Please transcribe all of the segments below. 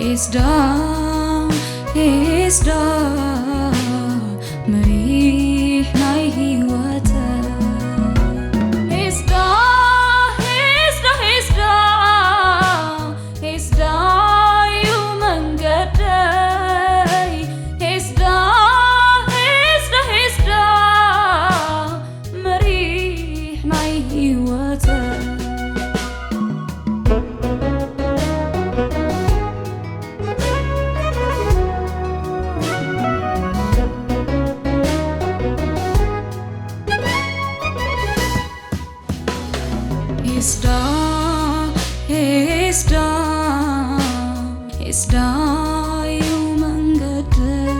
ሄስዳ ሄስዳ መሪሕ ናይ ህይወት ሄስዳ ሄስዳ ሄስዳ ሄስዳ እዩ መንገደይ ሄስዳ ሄስዳ ሄስዳ መሪሕ ናይ ህይወት ሄስዳ ሄስዳ ሄስዳ እዩ መንገደይ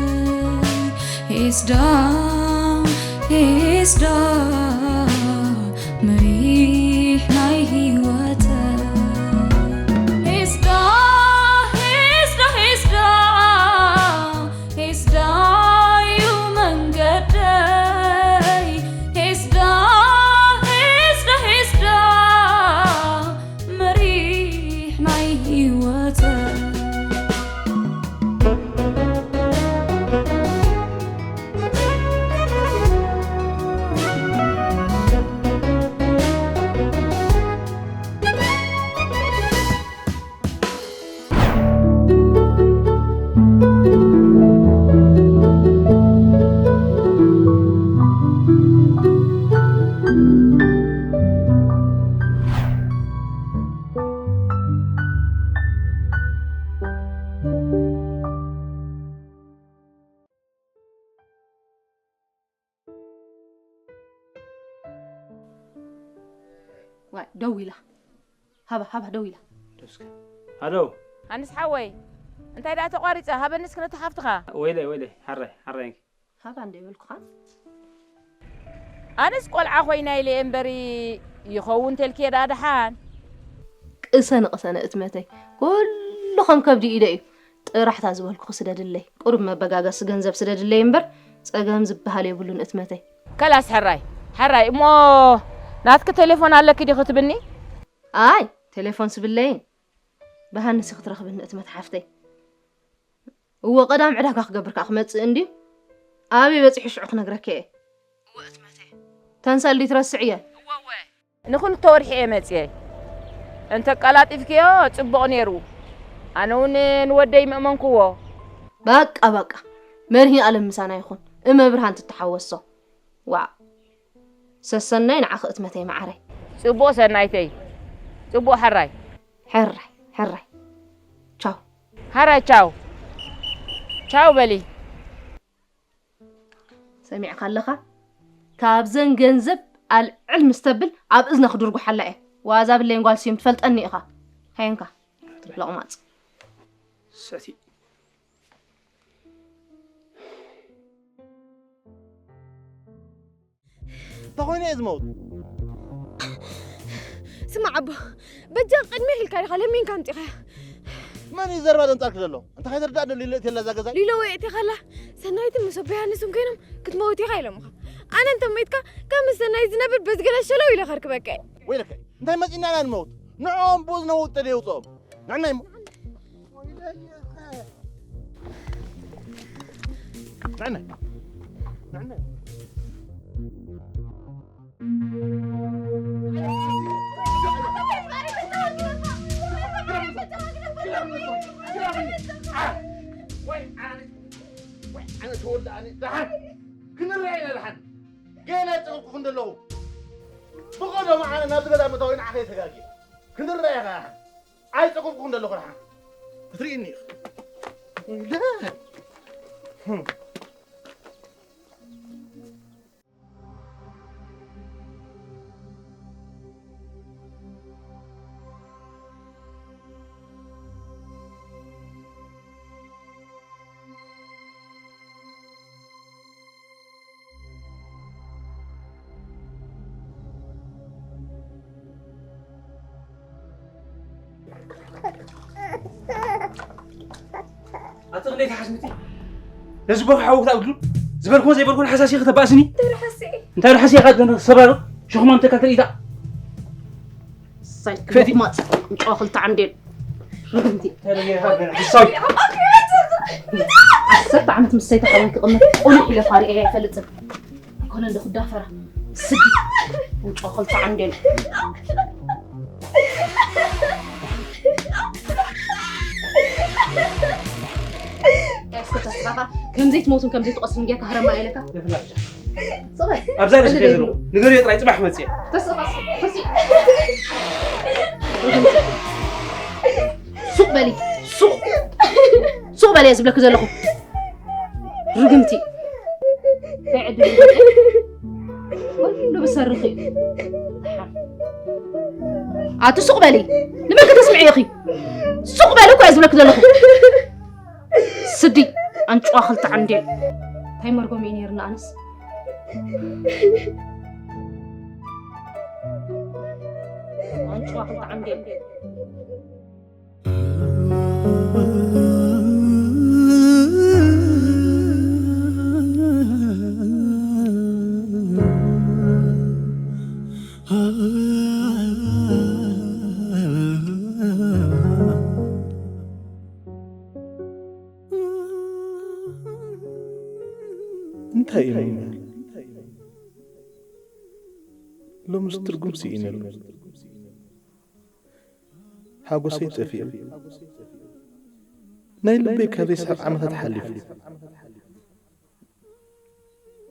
ሄስዳ ሄስዳ መሪሕ ናይ ህይወት ሄስዳ ሄስዳ ሄስዳ ሄስዳ እዩ መንገደይ ሄስዳ ሄስዳ ሄስዳ መሪሕ ናይ ህይወት ዋይ ደው ኢላ ሃባ ሃባ ደው ኢላ ደስከ ሃሎ ኣንስ ሓወይ እንታይ ደኣ ተቋሪጸ ሃበኒ እስኪ ነታ ሓፍትኻ ወይለይ ወይለይ ሓራይ ሓራይ እንኪ ሃባ እንደ ይበልኩኻ ኣነስ ቆልዓ ኮይና ኢለ እምበሪ ይኸውን ተልክየ ደኣ ደሓን ቅሰኒ ቅሰኒ እትመተይ ኩሉ ከም ከብዲ ኢደ እዩ ጥራሕ እታ ዝበልኩኺ ስደድለይ። ቁሩብ መበጋገሲ ገንዘብ ስደድለይ እምበር ጸገም ዝበሃል የብሉን እትመተይ። ከላስ ሕራይ ሕራይ እሞ ናትኪ ቴሌፎን ኣለኪ ዲኺ ትብኒ? ኣይ ቴሌፎንስ ብለይን ብሃንስ ኢኺ ትረኽብኒ እትመት ሓፍተይ። እወ ቀዳም ዕዳጋ ክገብር ከኣ ክመጽእ እንድዩ። ኣበይ በጺሑ ሽዑ ክነግረኪ እየ። እወ እትመተይ። ተንሰል ድዩ ትረስዕየን? እወ እወ። ንኽልተ ወርሒ እየ መፅየ። እንተቀላጢፍክዮ ፅቡቕ ነይሩ። ኣነ እውን ንወደይ ምእመንክዎ። በቃ በቃ መድህን ኣለም ምሳና ይኹን። እመብርሃን ትተሓወሶ። ዋእ ሰሰናይ ንዓኺ እትመተይ መዓረይ። ፅቡቕ ሰናይተይ። ፅቡቕ ሕራይ። ሕራይ ሕራይ። ቻው። ሕራይ ቻው። ቻው በሊ። ሰሚዕካ ኣለኻ? ካብዘን ገንዘብ ኣልዕል ምስ ተብል ኣብ እዝና ክድርጉሓላ እየ። ዋዛ ብለይን ጓል ስዩም ትፈልጠኒ ኢኻ። ሃየንካ ለቕማጽ። ሰቲ ተኾይነ እየ ዝመውት። ስማዕ ኣቦ፣ በጃ ቅድሚ ኢልካ ኢኻ ለሚንካ ኣምጺኻያ። መን እዩ ዘረባ ዘምጻልኪ ዘሎ? እንታይ ከይተርዳእ ደልዩ ኢለ እትየላ እዛ ገዛ? ሊሎ ወይ እቲኻላ ሰናይትን ምስ ኣቦ ዮሃንስን ኮይኖም ክትመውት ኢኻ ኢሎምኻ። ኣነ እንተ ሞይትካ ካብ ምስ ሰናይት ዝነብር በዚ ገለ ሸለው ኢለ ከርክበካ እየ። ወይለከ እንታይ መጺና ኢና ንመውት? ንዕኦም ብኡ ዝነውት ተደይ ውጽኦም። ንዕናይ እሞ ንዕናይ ንዕናይ ወይ ኣነ ተወልደ ኣነ ደሓን ክንረኣይ ኢና ደሓን ገና ጸቕኩ ክንደለኹ ብቐደሙ ኣነ ናብዚ ገዛ ምእታወይ ንዓኸ እየ ተጋግየ ክንረኣይ ኢኻ ደሓን ኣይጸቕኩ ክንደለኹ ደሓን ክትርእየኒ ኢኻ ኣቲ ክንደይ ትሓስብቲ ነዚ ቦኽ ሓዊ ክተብድሉ ዝበልኩን ዘይበልኩን ሓሳሲ ከተባእስኒ እንታይ ርሓሲ ኢኻ ሰብራ ዶ ሽኹማ እንተካክል ኢታ ሳይ ክፈቲ ማጽ እንጫዋ ክልተ ዓንዴል ርግምቲ። ሓሳብ። ዓሰርተ ዓመት ምስ ሰይቲ ሓወይ ክቕመጥ ቁኑዕ ኢለ ፋሪኤ ኣይፈልጥን። ኣይኮነ እንደ ክዳፈራ። ስዲ። ውጫ ኸልተ ዓንዴል። እስከ ተስፋኻ ከም ዘይትሞቱን ከም ዘይትቐስሉን ጌርካ ህረማ ኢለካ። ኣብዛ ነሽ ከ ዘለኹ ንገሪዮ ጥራይ ጽባሕ መጽእ። ተስፋ፣ ተስፋ። ሱቕ በሊ፣ ሱቕ። ሱቕ በሊ እየ ዝብለኪ ዘለኹ። ርግምቲ። እንታይ ዕድል ይበልዕ? ኩሉ ብሰርኺ እዩ። ኣቲ ሱቕ በሊ። ንመን ከተስምዒ ኢኺ? ሱቕ በሊ እኮ እየ ዝብለኪ ዘለኹ። ስዲ፣ ኣንጭዋ ክልተ ዓንዴ። እንታይ መርጎም እዩ ነይርና ኣነስ? ኣንጭዋ ክልተ ዓንዴ። እንታይ እዩ ምንባር? ሎምስ ትርጉም ስኢነሉ። ሓጎሰይ ጠፊኡ። ናይ ልበይ ካብ ዘይስሕቕ ዓመታት ሓሊፉ።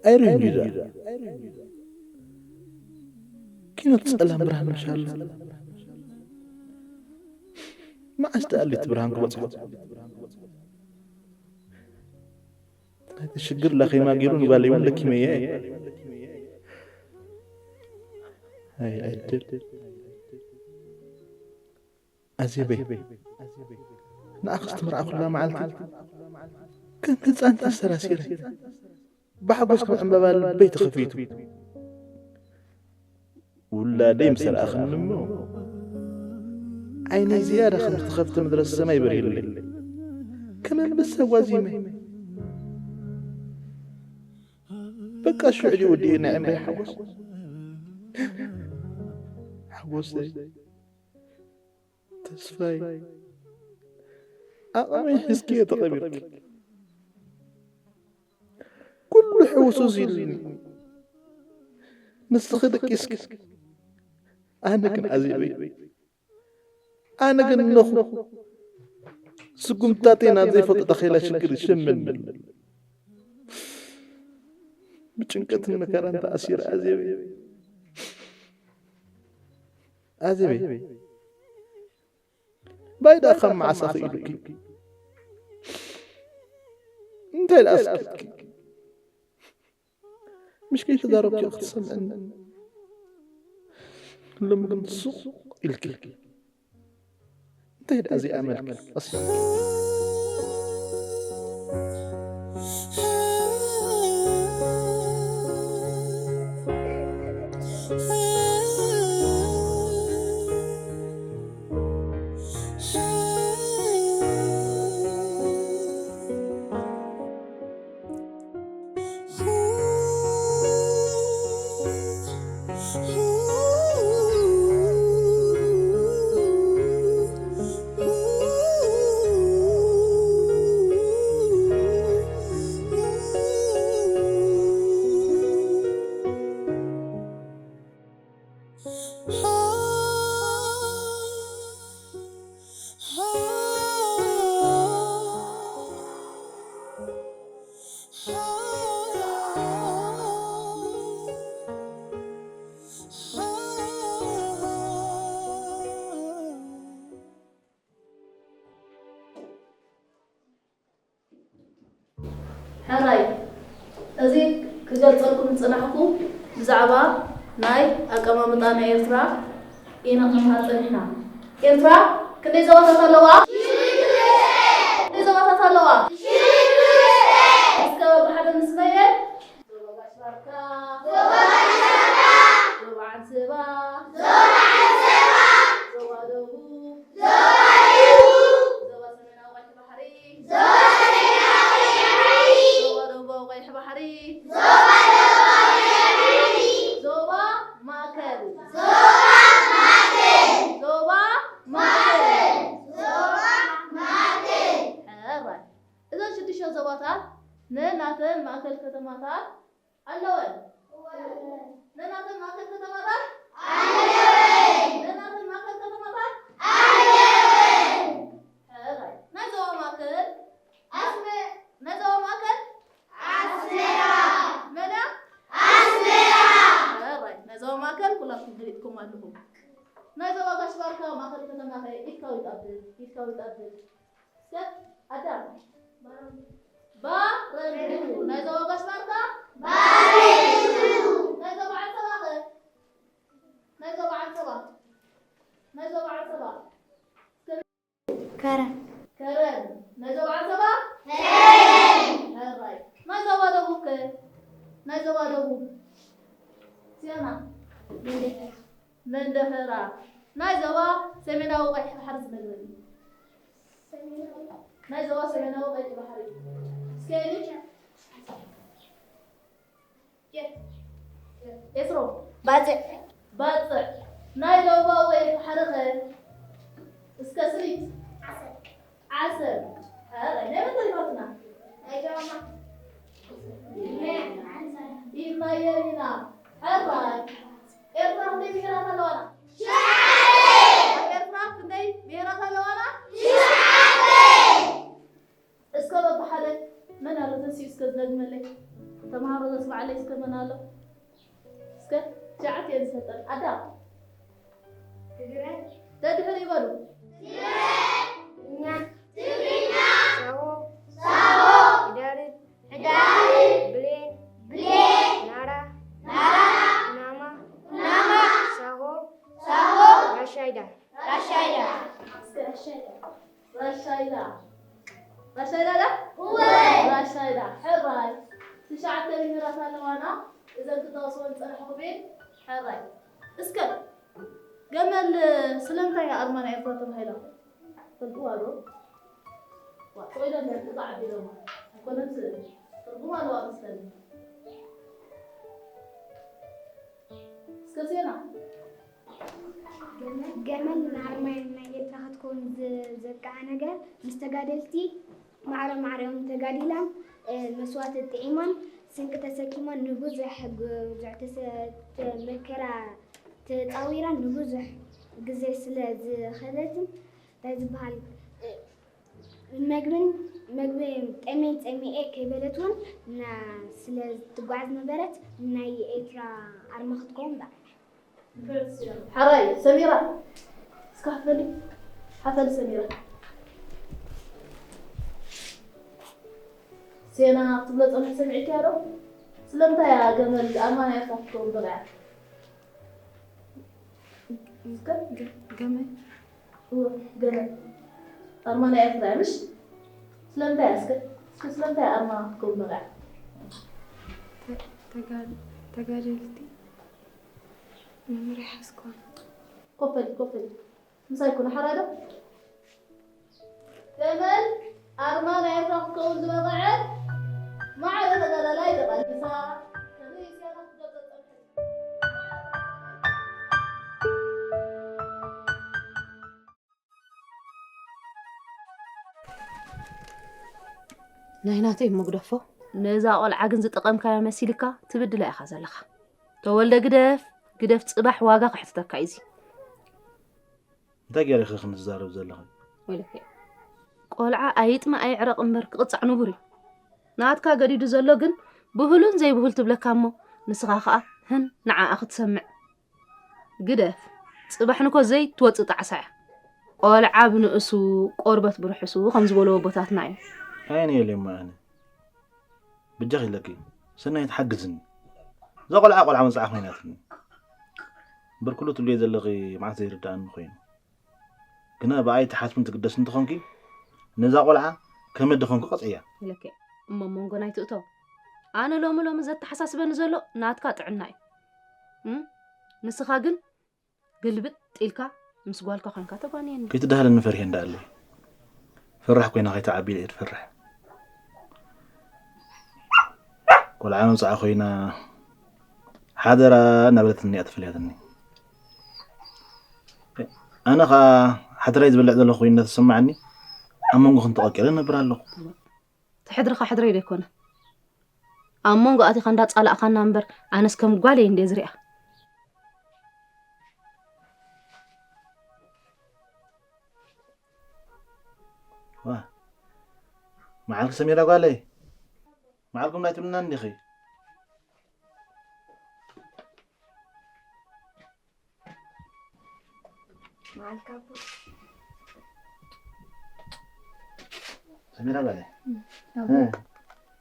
ኣይርህን እዩ ደኣ። ኪኖት ጸላም ብርሃን ምሻሉ። መዓስ ደኣ ለይቲ ብርሃን ክበጽሖ? ናይቲ ሽግር ላኺማ ገይሩ ንጓለይ እውን ለኪመያ እየ። ኣይ ዕድል። ኣዜበይ፣ ንዓኺ ዝተመርዓኹላ መዓልቲ ከም ህጻን ተሰራሲረ፣ ብሓጎስ ከም ዕምባባ ልበይ ተኸፊቱ። ውላደይ ምስ ረኣኽኒ እሞ፣ ዓይነይ ዝያዳ ከም ዝተኸፍተ ምድረ ሰማይ በሪህለይ። ከም ኣንበሳ ጓዚመ። በቃ ሽዑ ድዩ ወዲኡ ናይ ዕምረይ ሓጎስ? ሓጎሰይ፣ ተስፋይ፣ ዓቕመይ ሒዝክዮ ተቐቢርኪ። ኩሉ ሕውስውስ ኢሉኒ። ንስኺ ደቂስኪ፣ ኣነ ግን ኣዜበይ፣ ኣነ ግን እነኹ። ስጉምታተይ ናብ ዘይፈልጦ ዳኼላ ሽግር ይሸመኒ። ብጭንቀትን መከራን ተኣሲረ ኣዜበይ። ኣዜበይ፣ ባይ ደኣ ካብ መዓስ ኣኽኢሉኪ? እንታይ ደኣ ኣስኪትኪ? ምሽ ከይተዛረብኪ ክትሰምዕኒ። ሎሚ ግን ሱቕ ኢልኪ። እንታይ ደኣ ዘይኣመልኪ? ኣስ- ሕራይ፣ እዚ ክገልጸልኩም ዝጸናሕኩ ብዛዕባ ናይ ኣቀማምጣ ናይ ኤርትራ ኢና ክንመሃር ጸኒሕና። ኤርትራ ክንደይ ዞባታት ኣለዋ? ክንደይ ዞባታት ኣለዋ? እስከ ብሓደ ንስመየን። ዞባ ጋሽ ባርካ። ዞባ ጋሽ ባርካ። ዞባ ዓንሰባ። ዞባ ዓንሰባ። ዞባ ደቡብ። ዞባ ደቡብ። ዞባ ሰሜናዊ ቀይሕ ባሕሪ። ዞባ ሰሜናዊ ቀይሕ ባሕሪ። ዞባ ደቡባዊ ቀይሕ ባሕሪ። ዞባ ደቡባዊ ቀይሕ ባሕሪ። ዞባ ማእከል። ዞባ ማእከል። ዞባ ማእከል። ዞባ ከተማታት ነናተን ማእከል ከተማታት ኣለወን። ነናተን ማእከል ከተማታት ኣለወን። ነናተን ማእከል ከተማታት ኣለወን። ሕራይ። ናይ ዞባ ማእከል ኣስመ-፣ ናይ ዞባ ማእከል ኣስመራ። መን እያ? ኣስመራ። ሕራይ። ናይ ዞባ ማእከል ኩላትኩም ፈሊጥኩም ኣለኹም። ናይ ዞባ ጋሽ ባርካ ማእከል ከተማ ከ ኢድካ ውይጥ ኣብል፣ ኢድካ ውይጥ ኣብል። እስከ ኣዳም። ባረንቱ። ናይ ዞባ ጋሽ ባርካ? ባረንቱ። ናይ ዞባ ዓንሰባ ከ? ናይ ዞባ ዓንሰባ? ናይ ዞባ ዓንሰባ? ከረን። ከረን። ናይ ዞባ ዓንሰባ? ከረን። ሕራይ። ናይ ዞባ ደቡብ ከ? ናይ ዞባ ደቡብ? ሲያና? መንደፈራ። መንደፈራ። ናይ ዞባ ሰሜናዊ ቀይሕ ባሕሪ ዝመልበኒ። ናይ ዞባ ሰሜናዊ ቀይሕ ባሕሪ። እስከ ኢሊ። ኤፍሮ። ባጽዕ። ባጽዕ። ናይ ደቡባዊ ቀይሕ ባሕሪ ኸ? እስከ ስሪት። ዓሰብ። ዓሰብ። ኧረ፣ ናይ መን ተሪፋትና? ናይ ጃማ። ኢድና የሪና። ሕራይ። ኤርትራ ክንደይ ብሄራት ኣለዋና? ትሽዓተ። ኣብ ኤርትራ ክንደይ ብሄራት ኣለዋና? ትሽዓተ። እስከ በብሓደ መን ኣሎ ተሲኡ እስከ ዝደግመለይ? ተምሃሮ ዘስምዓለይ እስከ መን ኣሎ? እስከ ትሽዓተ እየን ዝፈልጠን። ኣዳ። ትግረ። ደድሕሪ ይበሉ። ትግርኛ። ትግርኛ። ሳሆ። ሳሆ። ሕዳርት። ሕዳርት። ብሌን። ብሌን። ናራ። ናራ። ኩናማ። ኩናማ። ሳሆ። ሳሆ። ራሻይዳ። ራሻይዳ። እስከ ራሻይዳ። ራሻይዳ። ራሻይዳ ዳ? እወ። ራሻይዳ። ሕራይ። ትሽዓተ ብሄራት ኣለዋና። እዘን ክጠቕስወን ዝጸናሕኹም እየን። ሕራይ። እስከ ገመል ስለምንታይ እያ ኣርማ ናይ ኤርትራ ተባሂላ? ትፈልጥዋ ዶ? ዋ፣ ስቕ ኢለን ደቂ ተዓቢረማ። ኣይኮነን ትርጉም ኣለዋ መስለኒ። እስከ ዜና። ገመል ንኣርማ ናይ ኤርትራ ክትከውን ዝ-፣ ዘብቅዓ ነገር፣ ምስ ተጋደልቲ ማዕረ ማዕረኦም ተጋዲላን፣ እ፣ መስዋእቲ ጥዒማን፣ ስንቂ ተሰኪማን፣ ንብዙሕ ግ-፣ ብዙሕ ተሰ-፣ ተ-፣ መከራ ተጻዊራን፣ ንብዙሕ ግዜ ስለ ዝኸደትን፣ እንታይ ዝበሃል፣ እ፣ መግብን፣ መግቢ ጠሜን ጸሚኤ ከይበለት እውን ና-፣ ስለ ትጓዓዝ ነበረት፣ ናይ ኤርትራ ኣርማ ክትከውን በዓል። ሕራይ፣ ሰሚራ፣ እስከ ሓፈሊ፣ ሓፈሊ ሰሚራ። ሴና ክትብሎ ጸኒሐ ሰሚዕክያ ዶ? ስለምንታይ እያ ገመል ኣርማ ናይ ኤርትራ ክትከውን በቒዓ? እስከ? ገ-፣ ገመል? እወ፣ ገመል። ኣርማ ናይ ኤርትራ እያ፣ ምሽ? ስለምንታይ እያ እስከ? እስከ ስለምንታይ እያ ኣርማ ክትከውን በቒዓ? ተ-፣ ተጋ-፣ ተጋደልቲ መምርሒ ሓዝክዋ። ኮፍ በሊ፣ ኮፍ በሊ። ምሳይ ኩሉ ሓራዶ? ገመል ኣርማ ናይ ኤርትራ ክትከውን ዝበቐዐት ማዕረ ተጋዳላይ ተቓሊሳ፣ ንርእስያና ክትገልጾ ዝጸንሐት። ናይ ናተይ እሞ ግደፎ። ነዛ ቆልዓ ግን ዝጠቐምካያ መሲልካ ትብድላ ኢኻ ዘለኻ። ተወልደ ግደፍ፣ ግደፍ ጽባሕ ዋጋ ከሕትተካ እዩ እዚ። እንታይ ገይረ ኢኺ ክንዝዛረብ ዘለኺ? ወይለከ። ቆልዓ ኣይጥመ ኣይዕረቕ እምበር ክቕጻዕ ንቡር እዩ። ናትካ ገዲዱ ዘሎ ግን ብህሉን ዘይብሁል ትብለካ እሞ ንስኻ ኸኣ ህን ንዓኣ ክትሰምዕ። ግደፍ። ጽባሕ ንኮ ዘይትወጽእ ጣዕሳ እያ። ቆልዓ ብንእሱ፣ ቆርበት ብርሕሱ ከም ዝበልዎ ኣቦታትና እዩ። ኣየን እየ ኢለ እሞ ኣነ? በጃኺ ኢለኪ፣ ሰናይት ሓግዝኒ። እዛ ቆልዓ ቆልዓ መጽዓ ኮይናትኒ። እምበር ኩሉ ትብልዮ ዘለኺ መዓት ዘይርድኣኒ ኮይኑ። ግና ብኣይ ትሓስብን ትግደስን እንተኾንኪ፣ ነዛ ቆልዓ ከም ኣደ ኮንኪ ቅጽዕያ። ኢለኪ እሞ ኣብ መንጎና ኣይትእቶ። ኣነ ሎሚ ሎሚ ዘተሓሳስበኒ ዘሎ ናትካ ጥዕና እዩ። እም? ንስኻ ግን ግልብጥ ኢልካ ምስ ጓልካ ኮይንካ ተጓንየኒ። ከይትዳህለኒ ፈሪሐ እንዳ ኣለይ። ፈራሕ ኮይና ከይትዓቢ ኢለ እየ ዝፈርሕ። ቆልዓ መብጽዓ ኮይና ሓደራ እናበለትኒ እያ ተፈልያትኒ። ኣነ ኸኣ ሓደራይ ዝበልዕ ዘለኹ ኮይኑ እናተሰማዓኒ ኣብ መንጎኽን ተቐቂረ እነብር ኣለኹ። እንታይ ሕድርኻ ሕድረይ ዶ ኣይኮነ? ኣብ መንጎ ኣቲኻ እንዳጻላእኻና እምበር፣ ኣነስ ከም ጓለይ እንድየ ዝሪኣ። ዋ፣ መዓልኪ ሰሚራ ጓለይ፣ መዓልኩም ኣይትብልና እንዲኺ? መዓልካ ኣቦ። ሰሚራ ጓለይ፣ ኣቦ። እ፣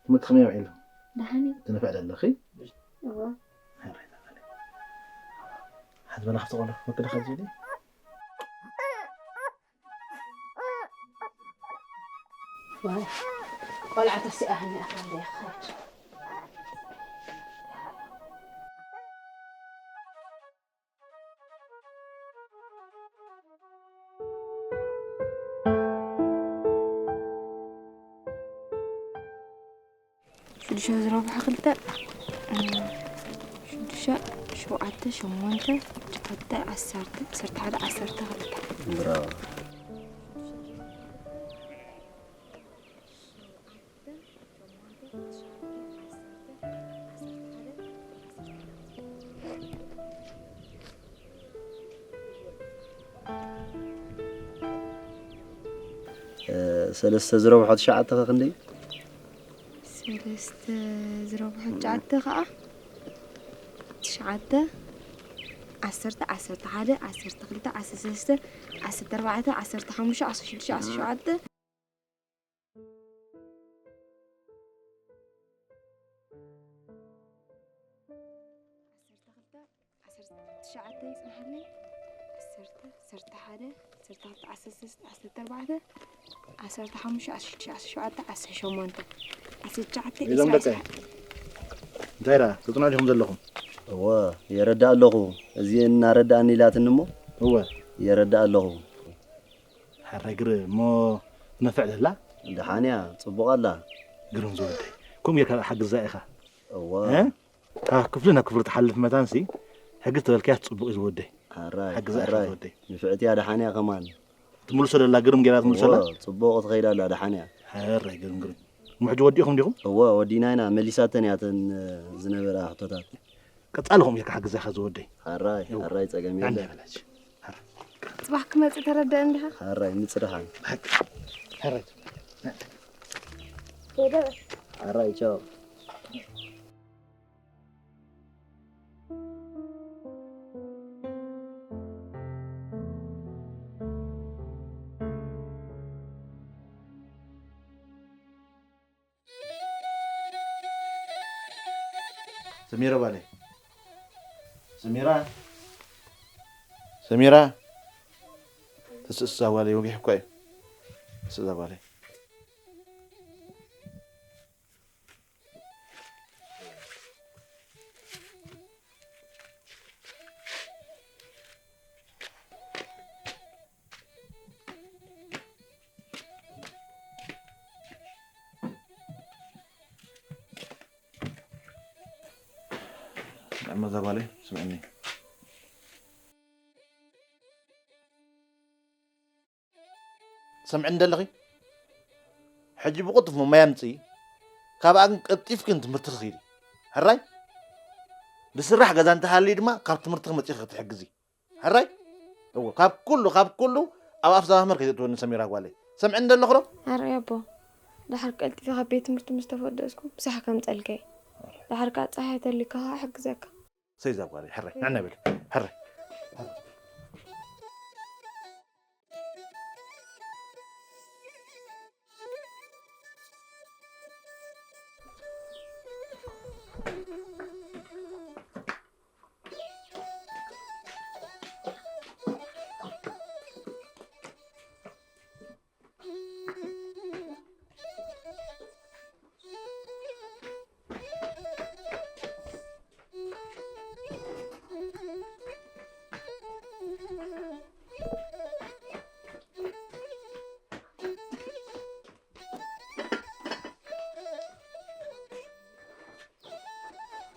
ትምህርቲ ከመይ ውዒሉ? ደሓን እዩ። ትንፍዕ ዶ ኣለኺ? እዎ። ሓንቲ በላ ካብቲ ቆሎ ወክዳ ካብ ዝብል። ዋይ፣ ቆልዓ ተሲኣ ሃኒ ኣታ እንደ ይኸድ። ሽዱሽተ ዝረብሑ ክልተ፣ እ፣ ሽዱሽተ፣ ሸውዓተ፣ ሸሞንተ፣ ትሽዓተ፣ ዓሰርተ፣ ዓሰርተ ሓደ፣ ዓሰርተ ክልተ። ብራቮ። እ፣ ሰለስተ ዝረብሖ ትሽዓተ ከ ክንደይ? ሰለስተ ዝረብሖ ትሽዓተ ከዓ ትሽዓተ፣ ዓሰርተ፣ ዓሰርተ ሓደ፣ ዓሰርተ ክልተ፣ ዓሰርተ ሰለስተ፣ ዓሰርተ ኣርባዕተ፣ ዓሰርተ ሓሙሽተ፣ ዓሰርተ ሽዱሽተ፣ ዓሰርተ ሸውዓተ። ዓሰርተ ክልተ፣ ዓሰርተ ትሽዓተ ይጽንሓለይ። ዓሰርተ፣ ዓሰርተ ሓደ፣ ዓሰርተ ክልተ፣ ዓሰርተ ሰለስተ፣ ዓሰርተ ኣርባዕተ፣ ዓሰርተ ሓሙሽተ፣ ዓሰርተ ሽዱሽተ፣ ዓሰርተ ሸውዓተ፣ ዓሰርተ ሸሞንተ፣ ዓሰርተ ትሽዓተ፣ ሒዞም ዕስራ፣ ደቀይ። ዕስራ ሓደ። እንታይ ደኣ፣ ተጽንዑ ዲኹም ዘለኹም? እወ፣ የረድእ ኣለኹ። እዚኤን እናረድኣኒ ኢላትኒ እሞ፣ እወ። የረድእ ኣለኹ። ሓራይ ግርም፣ እሞ ትነፍዕ ደላ? ደሓን እያ፣ ጽቡቕ ኣላ። ግርም ዝወደይ፣ ከምኡ ጌርካ ሓግዛ ኢኻ። እወ። እ? ካብ ክፍሊ ናብ ክፍሊ ትሓልፍ መታንሲ፣ ሕግዝ ተበልካያ ጽቡቕ እዩ ዝወደይ። ሓራይ፣ ሓግዛ ኢኻ ሓራይ። ዝወደይ። ንፍዕቲ እያ፣ ደሓን እያ ከማን። ትምልሶ ደላ ግርም ጌራ ትምልሶ ደላ? እወ፣ ጽቡቕ ትኸይድ ኣላ፣ ደሓን እያ። ሓራይ ግርም ግርም። እሞ ሕጂ ወዲእኹም ዲኹም? እወ፣ ወዲና ኢና፣ መሊሳተን እያ እተን ዝነበራ ሕቶታት። ቀጻሊ ከምኡ ጌርካ ሓግዛ ኢኻ ዝወደይ። ሓራይ፣ እወ። ሓራይ ጸገም የለን። እንዳይበላች። ሓራይ። ጽባሕ ክመጽእ ተረድእ እንዲኻ? ሓራይ፣ ምጽ ደሓን። ሓራይ። ከይደ በል። ሓራይ፣ ቻው። ሰሚራ ጓለይ። ሰሚራ። ሰሚራ። ተስእስ እዛ ጓለይ፣ ወጊሕ እኳ እዩ። ተስእስ እዛ ጓለይ። ንዕመ እዛ ጓለይ ስምዕኒ። ትሰምዕኒ ደለኺ? ሕጂ ብቕልጡፍ ማይ ኣምፅኢ። ካብኣ ግን ቀልጢፍክን ትምህርትኺ ኺዲ። ሕራይ? ዝስራሕ ገዛ እንተሃልዩ ድማ ካብ ትምህርትኺ መፂእኺ ክትሕግዚ። ሕራይ? እወ፣ ካብ ኩሉ፣ ካብ ኩሉ ኣብ ኣፍ ዘማህመር ከይተእትወኒ ሰሚራ ጓለይ። ትሰምዕኒ ደለኺ ዶ? ሕራይ ኣቦ። ደሓር ቀልጢፈ ካብ ቤት ትምህርቲ ምስ ተፈደስኩ ምሳሕ ከምፀልከ እየ። ደሓር ከዓ ፀሓይ ተሊካ ከዓ እሕግዘካ። ሰይ እዛ ጓለይ፣ ሕራይ፣ ንዕና በል። ሕራይ።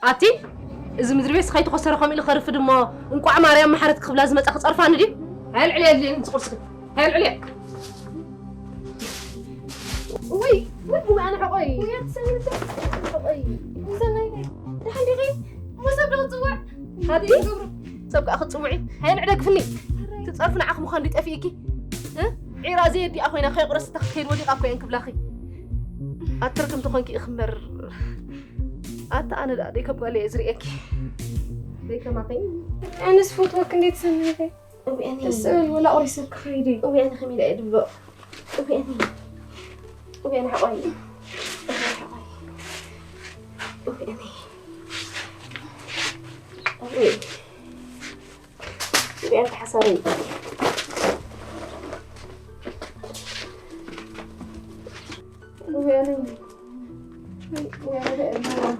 ኣቲ፣ እዚ ምድሪ ቤት ስኻይ ተኾሰረ ከምኡ ኢሉ ኸርፍድ እሞ፣ እንቋዕ ማርያም መሓረት ክብላ ዝመጻ ክጸርፋኒ ድዩ? ኣልዕልየልን ዝቑርስክ። ኣልዕልየ። ወይ ወይ ወይ ኣነ ሕቆይ ወይ ኣትሰሚርተ ሕቆይ ሰናይ ደሓን ዲኺ? መሰብ ዶ ክጽውዕ? ሃቲ? ሰብ ከዓ ክትጽውዒ? ሃየ ንዕ ደግፍኒ። ትጸርፊ ንዓኺ ምዃን ድዩ ጠፊእኪ? እ? ዒራ ዘየዲኣ ኮይና ከየቑረስታ ክትከይድ ወዲቓ እኮ እየን ክብላኺ። ኣትርክም ተኾንኪ ኢኺ እምበር። ኣታ ኣነ ደኣ ደይ ከም ጓል እየ ዝርእየኪ። ደይ ከማኺ። ኣነስ ፈትወክ እንዴት ሰናይተይ? እውያኒ። ደስ ዝብል ወላ ቁሪስ ክኸይድ እዩ። እውያኒ ከመይ ኢለ እየ ድብሎ? እውያኒ። እውያኒ ሓቆይ። እውያኒ ሓቆይ። እውያኒ። እውያኒ። እውያኒ ተሓሳረይ። እውያኒ። እውያኒ።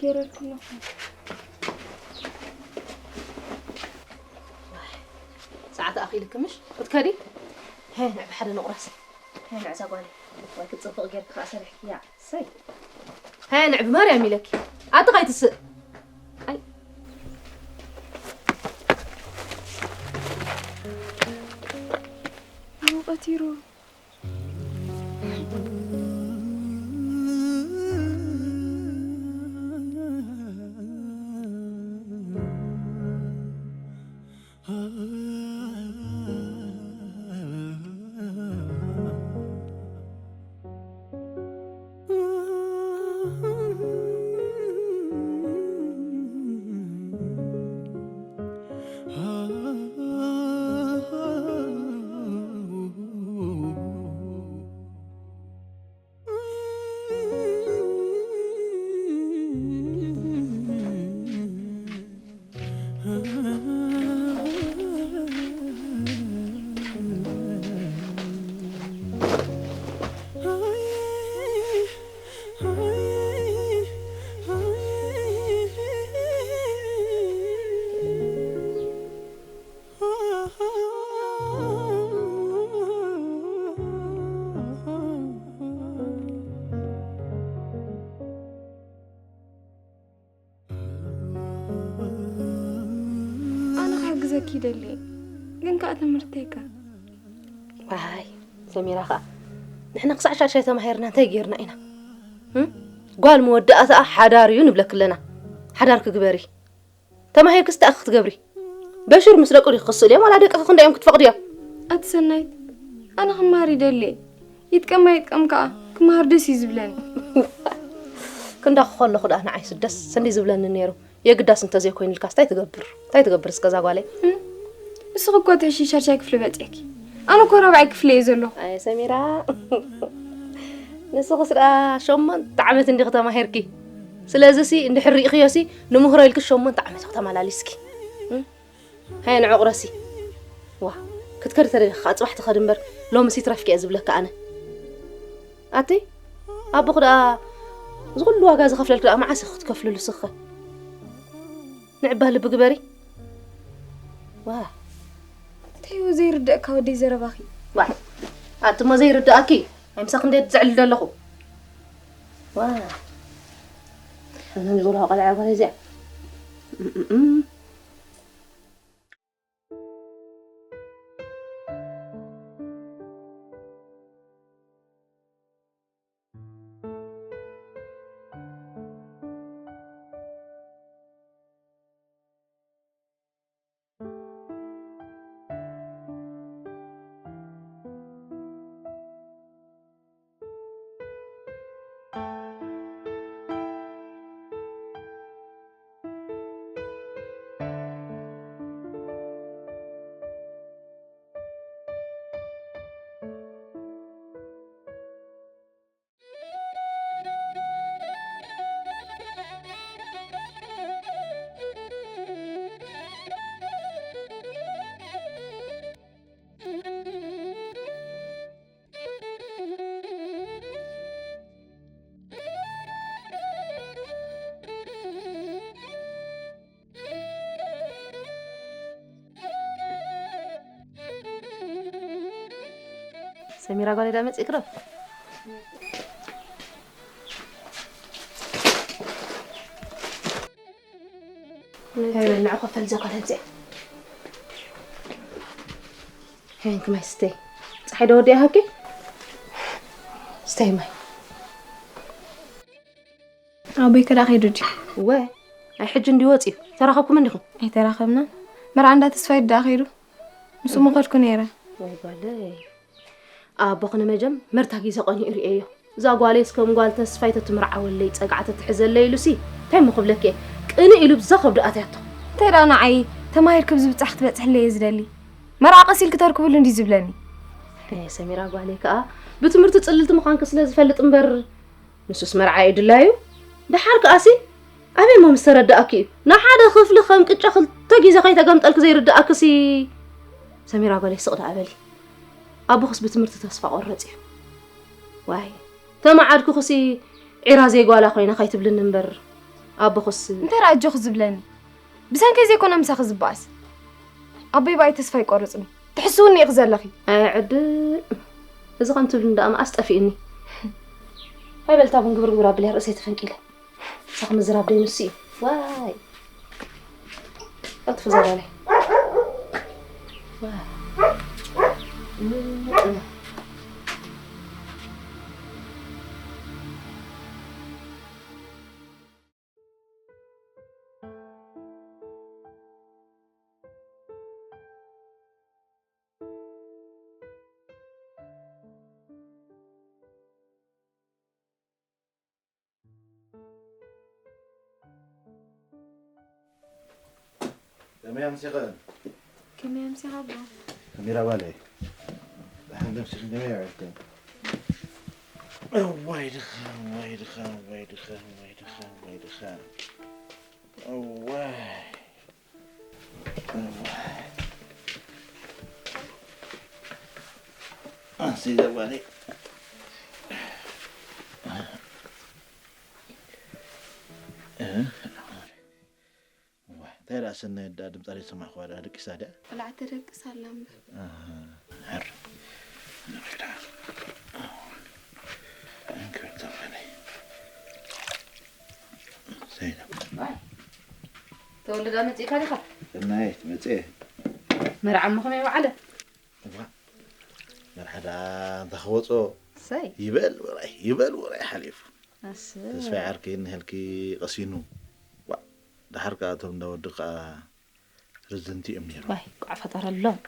ገይረልኩም ኣለኹ። ሰዓት ኣኺልኪ ምሽ? ክትከዲ? ሄ፣ ንዕ ብሓደ ንቑረስ። ሄ፣ ንዕ እዛ ጓለይ። ወይ ክትጽብቕ ጌርኪ ከኣ ሰሪሕኪ። ያ፣ ሰይ። ሄ፣ ንዕ ብማርያም ኢለኪ። ኣቲ ኸይትስእ። ኣይ። ኣበይ ቀቲሩ? ኣነ ክሕግዘኪ ይደሊ፣ ግን ከኣ ትምህርተይ ከ? ዋይ ሰሚራ ከኣ ንሕና ክሳዕ ሻድሻይ ተማሂርና እንታይ ጌርና ኢና? እም? ጓል መወዳእታኣ ሓዳር እዩ ንብለኪ ኣለና። ሓዳርኪ ግበሪ። ተማሂርኪ ስታይ ክትገብሪ? በሽር ምስ ደቁ ዲኺ ክስእልዮም ዋላ ደቅኺ ክንደዮም ክትፈቕድዮ? ኣቲ ሰናይት፣ ኣነ ክመሃር ይደሊ። ይጥቀማ ይጥቀም ከኣ ክመሃር ደስ እዩ ዝብለኒ። ክንዳኺ ከለኹ ደኣ ንዓይስ ደስ እንዲ ዝብለኒ ነይሩ። የግዳስ እንተዘይኮይኑልካስ እንታይ ትገብር? እንታይ ትገብር እስከ እዛ ጓለይ? እም? ንስኺ እኮ ትሕሺ ሻድሻይ ክፍሊ በጺሕኪ። ኣነ እኮ ራብዓይ ክፍሊ እየ ዘለኹ። ኣይ ሰሚራ፣ ንስኽስ ደኣ ሸሞንተ ዓመት እንዲኺ ተማሂርኪ። ስለዚሲ እንድሕር ርኢኽዮሲ ንምህሮ ኢልኪ ሸሞንተ ዓመት ኢኺ ተመላሊስኪ። እም? ሃየ ንዑ ቁረሲ። ዋ፣ ክትከዲ ተደሊኺ ከዓ ጽባሕ ትኸዲ እምበር ሎምሲ ይትረፍኪ እየ ዝብለኪ ኣነ። ኣቲ ኣቦኺ ደኣ እዚ ኩሉ ዋጋ ዝኸፍለልኪ ደኣ መዓስ ኢኺ ክትከፍልሉ ስኸ? ንዕባ ልቢ ግበሪ። ዋ። እንታይ እዩ ዘይርደእካ ወደይ ዘረባኺ? ዋ። ኣቲ እሞ ዘይርደኣኪ? ኣይ ምሳኺ እንዴት ዘዕልል ዘለኹ? ዋ። እዞም ዝብልዋ ቆልዓ ጓል እዚኣ። እም፣ እም፣ እም። ሰሚራ ጓለይ ዳ መጺእክ ዶ? ሄይ በል ንዑ ኮፍ በል እዛ ጓል እዚኣ። ሄይ እንኪ ማይ ስተይ። ጸሓይ ዶ ወዲኣ ሃብኪ? ስተይ ማይ። ኣቦይ ከ ደኣ ከይዱ ድዩ? እወ፣ ኣይ ሕጂ እንዲ ወጺኡ። ተራኸብኩም እንዲኹም? ኣይተራኸብናን። መርዓ እንዳ ተስፋይ ደኣ ከይዱ። ምስኡ ምኸድኩ ነይረ። ወይ ጓለይ። ኣቦኺ ንመጀመርታ ግዜ ቀኒኡ ርእየዮ። እዛ ጓለይስ ከም ጓል ተስፋይ ተትምርዓወለይ ጸግዓ ተትሕዘለይ ኢሉሲ እንታይ እሞ ክብለኪ እየ? ቅንእ ኢሉ ብዛ ከብዱ ኣትያቶ። እንታይ ደኣ ንዓይ ተማሂርኪ ብዝብጻሕ ክትበጽሕለይ እየ ዝደሊ። መርዓ ቀስ ኢልኪ ተርክብሉ እንድዩ ዝብለኒ። ኣይ ሰሚራ ጓለይ ከኣ ብትምህርቲ ጽልልቲ ምዃንኪ ስለ ዝፈልጥ እምበር ንሱስ መርዓ እዩ ድላዩ። ደሓር ከኣሲ ኣበይ እሞ ምስ ተረድኣኪ እዩ? ንሓደ ክፍሊ ከም ቅጫ ክልተ ግዜ ከይተገምጠልኪ ዘይርድኣክሲ። ሰሚራ ጓለይ ስቕ ደኣ በሊ። ኣቦኽስ ብትምህርቲ ተስፋ ቆረጽ እዩ። ዋይ ተመዓድኩኽሲ ዒራ ዘይጓላ ኮይና ከይትብልኒ እምበር ኣቦኽስ እንታይ ደኣ ኣጆኺ ዝብለኒ? ብሰንከይ ዘይኮነ ምሳኺ ዝበኣስ። ኣቦይ ብኣይ ተስፋ ኣይቆርጽን እዩ። ትሕስውኒ ኢኺ ዘለኺ። ኣይ ዕድል። እዚ ከም ትብልኒ ደኣ መኣስ ጠፊእኒ። ሃይ በል እታ ቡን ግብር ግብር ኣብልያ ርእሰይ ተፈንቂለ። ሳኽ ምዝራብ ደይ ንሱ እዩ። ዋይ። ቀልጥፉ ዘባለይ። ዋይ። ከመይ ኣምሲኽን? ከመይ ኣምሲኻ ኣቦ? ከመይ ራባለይ? ደሓን ደምሲኽን ከመይ ኣዕርክን? እዋይ ድኻም፣ እዋይ ድኻም፣ እዋይ ድኻም፣ እዋይ ድኻም፣ እዋይ ድኻም። እዋይ። እዋይ። ኣንስይ ዘዋለይ። እ? እዋይ፣ እንታይ ደኣ ሰናይ ደኣ ድምጻ ዘይሰማዕኩዋ ደኣ ደቂሳ ድያ? ቆልዓ ተደቅስ ኣላ እምበር። ኣሃ፣ ሕር። እንክብል ተባለይ። ሰይዳ። ዋይ፣ ተወልዳ መጺእካ ዲኻ? ሰናይት፣ መጺኤ። መርዓ እሞ ከመይ ወዓለ? እዋ፣ መርዓ ደኣ እንተ ክወጾ ሰይ። ይበል ውራይ፣ ይበል ውራይ ሓሊፉ። ኣሰይ። ተስፋይ ዓርከይ እንሀልኪ ቀሲኑ። ዋ፣ ደሓር ከኣ እቶም እንዳ ወዲ ከኣ ርዝንቲ እዮም ነይሮም። ዋይ፣ ቋዕ ፈጠረሎም።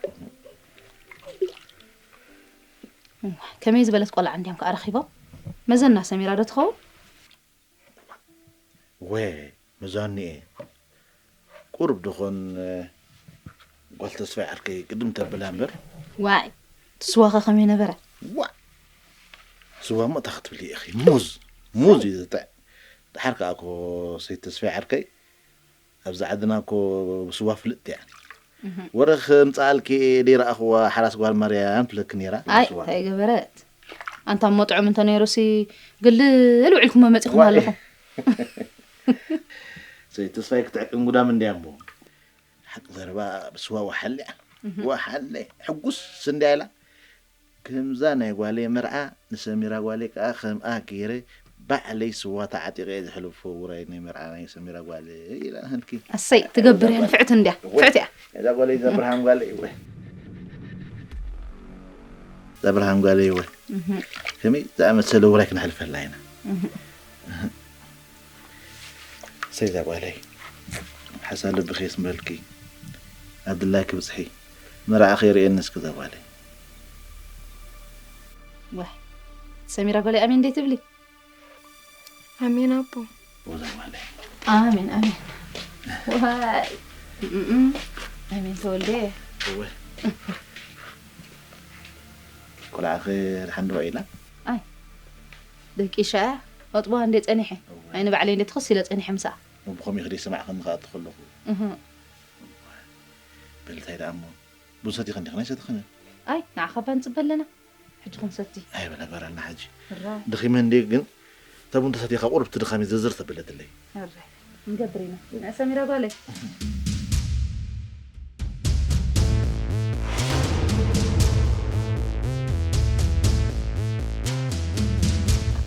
እዋ፣ ከመይ ዝበለት ቆልዓ እንድዮም ከኣ ረኺቦም? መዘና ሰሚራ ዶ ትኸውን? ወ፣ መዛኒኤ። ቁሩብ ድኾን፣ እ፣ ጓል ተስፋይ ዓርከይ ቅድም ተብላ እምበር። ዋይ፣ እቲ ስዋኸ ከመይ ነበረ? ዋ! ስዋ እሞ እንታይ ክትብሊ ኢኺ? ሙዝ፣ ሙዝ እዩ ዝጥዕ። ደሓር ከኣ እኮ ሰይቲ ተስፋይ ዓርከይ፣ ኣብዚ ዓድና እኮ ብስዋ ፍልጥቲ እያ። እህ። ወረ ከምጽኣልኪ ደይረኣኽዋ ሓራስ ጓል ማርያም ትብለኪ ነይራ፣ ኣይ፣ ስዋ። እንታይ ገበረት? ኣንታ እሞ ጥዑም እንተ ነይሩሲ፣ ግልል ውዒልኩሞ መጺኹም ዋይ። ኣለኹም። ሰይቲ ተስፋይ ክትዕቅን ጉዳም እንድያ እሞ። ሓቂ ዘረባ ብስዋ ወሓለ እያ። እህ። ወሓለ፣ ሕጉስ እንድያ ኢላ። ከምዛ ናይ ጓለይ መርዓ ንሰሚራ ጓለይ ከኣ ከምኣ ገይረ ባዕለይ ስዋ ተዓጢቐ እየ ዘሕልፎ ውራይ ናይ መርዓ ናይ ሰሚራ ጓለይ ኢላ ህልኪ። ኣሰይ፣ ትገብር እያ፣ ንፍዕቲ እንድያ፣ እወ። ንፍዕቲ እያ። እዛ ጓለይ እዛ ብርሃን ጓለይ እወ። እዛ ብርሃን ጓለይ እወ። እህ። ከመይ ዝኣመሰለ ውራይ ክነሕልፈላ ኢና። እህ። ሰይ እዛ ጓለይ፣ ሓሳብ ልብኺ የስምረልኪ። ኣብ ድላይኪ ብጽሒ። መርዓኺ የርእየኒ እስኪ እዛ ጓለይ። ዋይ፣ ሰሚራ ጓለይ ኣሜን ደይ ትብሊ? ኣሜን ኣቦ። እዛ ጓለይ። ኣሜን፣ ኣሜን። ዋይ። እም፣ ኣሜን ተወልደ። እወ። ቆልዓኺ ደሓን ዶ ኢላ? ኣይ፣ ደቂሻ እያ። ኣጥቦ እንደ ጸኒሐ። እወ። ኣይ፣ ንባዕለይ እንደ ትኸስ ኢለ ጸኒሐ ምሳኣ። ብኸመይ ክደ ይሰማዕክኒ ክኣቱ ከለኹ። እህ። በልታይ ደኣ እሞ። ቡን ሰቲኽን ዲኽን ኣይሰተኽንን? ኣይ፣ ንዓኻ እባ ንጽበ ኣለና። ሕጂ ክንሰቲ። ኣይ፣ በላ፣ በራልና ሕጂ። እራ። ደኺመ እንድየ ግን፣ እታ ቡን ተሰቲኻ ቁሩብ እቲ ድኻመይ ዝርዝር ተብለትለይ። እረ፣ ንገብር ኢና። ሰሚራ ጓለይ።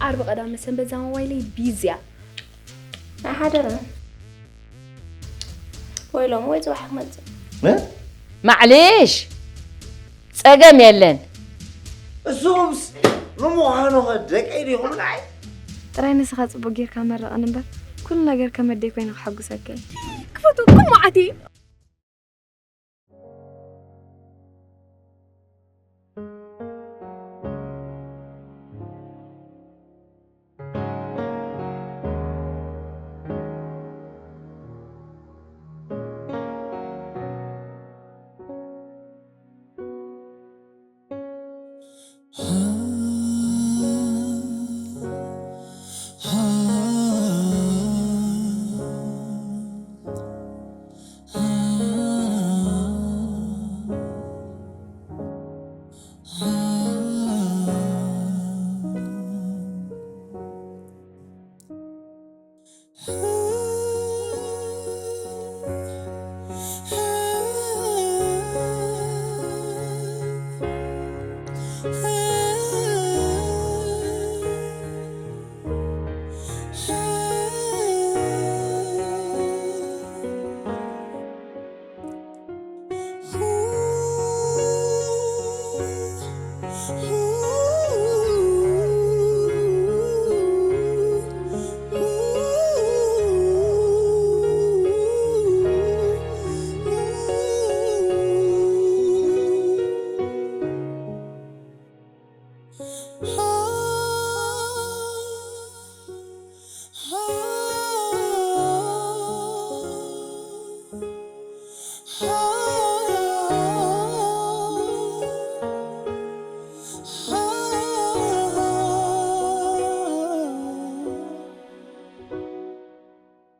ዓርቢ ቀዳመ ሰንበት እዛ ሞባይለይ ቢዚ እያ። ኣይሓደረን። ወይ ሎሚ ወይ ጽባሕ ክመጽእ። እ? ማዕሌሽ ጸገም የለን። እሱምስ ንምዃኑ ኸ ደቀይ ዲኹም ንዓይ? ጥራይ ንስኻ ጽቡቅ ጌርካ መርቐኒ እምበር ኩሉ ነገር ከም ኣደይ ኮይነ ከሐጉሰካ እየ። ክፈትወኩም መዓት እየ።